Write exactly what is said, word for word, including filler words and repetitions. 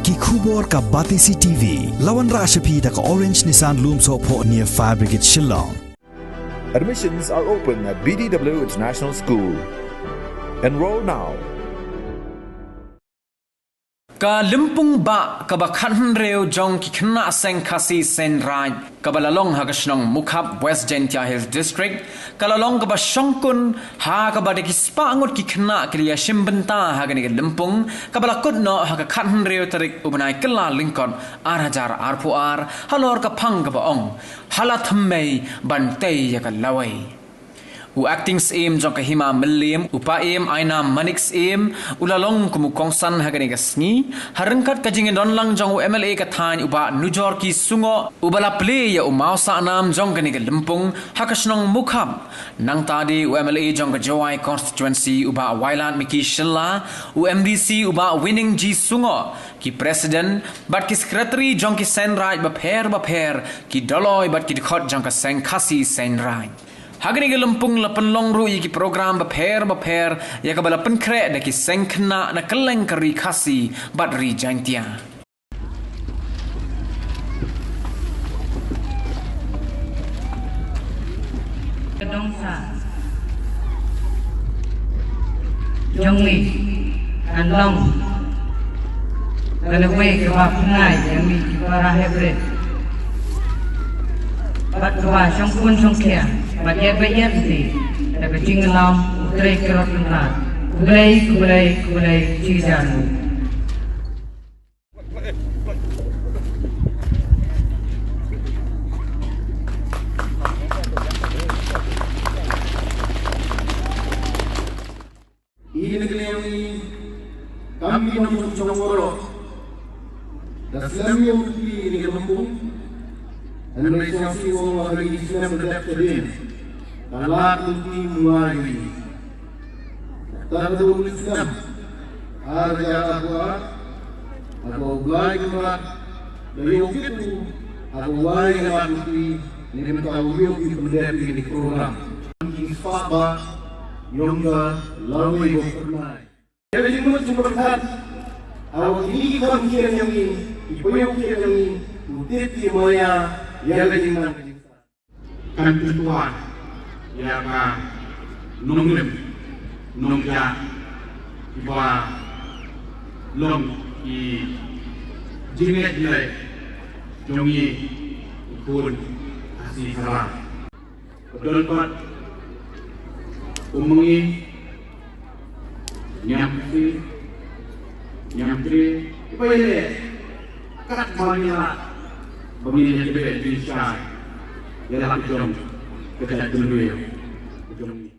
Ki khubor ka Batesi T V. La wanrah sha phi da ka Orange Nissan Lumsohphoh near Fire Brigade Shillong. Admissions are open at B D W International School. Enroll now. Ka lympung bah kaba khathynriew jong ki khynnah seng Khasi Seng Raij kaba la long ha ka shnong Mukhap, West Jaintia Hills District, ka la long kaba shongkun ha kaba da ki spah ngut ki khynnah ki la ïashim bynta ha kane ka lympung kaba la kut noh ha ka khathynriew tarik u bnai Kyllalyngkot ar hajar arphew ar halor ka phang kaba ong, ha la thymmei ban tei ïa ka lawei. U Acting Syiem jong ka Hima Mylliem, u Paiem Ainam Manik Syiem, u la long kum u kongsan ha kane ka sngi, ha ryngkat ka jingdon lang jong u M L A ka thaiñ u Bah Nujorki Sungoh, uba la plie ïa u mawsahnam jong kane ka lympung ha ka shnong Mukhap. Nangta de u M L A jong ka Jowai Constituency u Bah Wailadmiki Shylla, u M D C u Bah Winningjee Sungoh, ki president bad ki secretary jong ki seng raij bapher bapher, ki dolloi bad ki dkhot jong ka seng Khasi Seng Raij. Ha kane ka lympung la pynlong ruh ïa ki program bapher bapher ïa kaba la pynkhreh da ki seng khynnah na kylleng ka ri Khasi bad ri Jaintia. Ka dong sah jong ngi kan long ka lawei kaba pynïaid ïa ngi ki para heh briew bad kaba shongkun shongkhia bad ïaid ba ïaid lynti da ka jingïalam u Trai Kyrot Lyntar. Khublei, khublei, khublei shihajar nguh. Ïa kane ka liang ngi kam ki nongshong shnong baroh da slem ïa u lynti ïa kane ka lympung. Hynrei sngewsih ong ba ha kine ki snem ba dep shadien ka lad lynti mynta ïa ngi. Tang da u leit snem ar hajar arphew ar, haba u Blai Kynrad da ïoh kit u ha ka wai ka lad lynti, ne mynta u ïoh ki pyndep ïa kine ki program. Ki spah bah ïong ka lawei ba u pynïaid. Ïa ka jingmut jingpyrkhat, ha kine ki khon ki khian jong ngi, ki paidbah ki khian jong ngi, u tip ki maïa ïa ka jingnang ka jingstad. Kan pyntuh ïa ka nongrim nongja kiba long ki jingngeit jingrai jong ngi ki khun Khasi Khara. Ka don pat u ma ngi Niam Khasi, Niam Tri, kiba ïaleh katba ngi lah ba ngin ïa tbeh jingshai ïa la ka jong ka jaitbynriew ka jong ngi.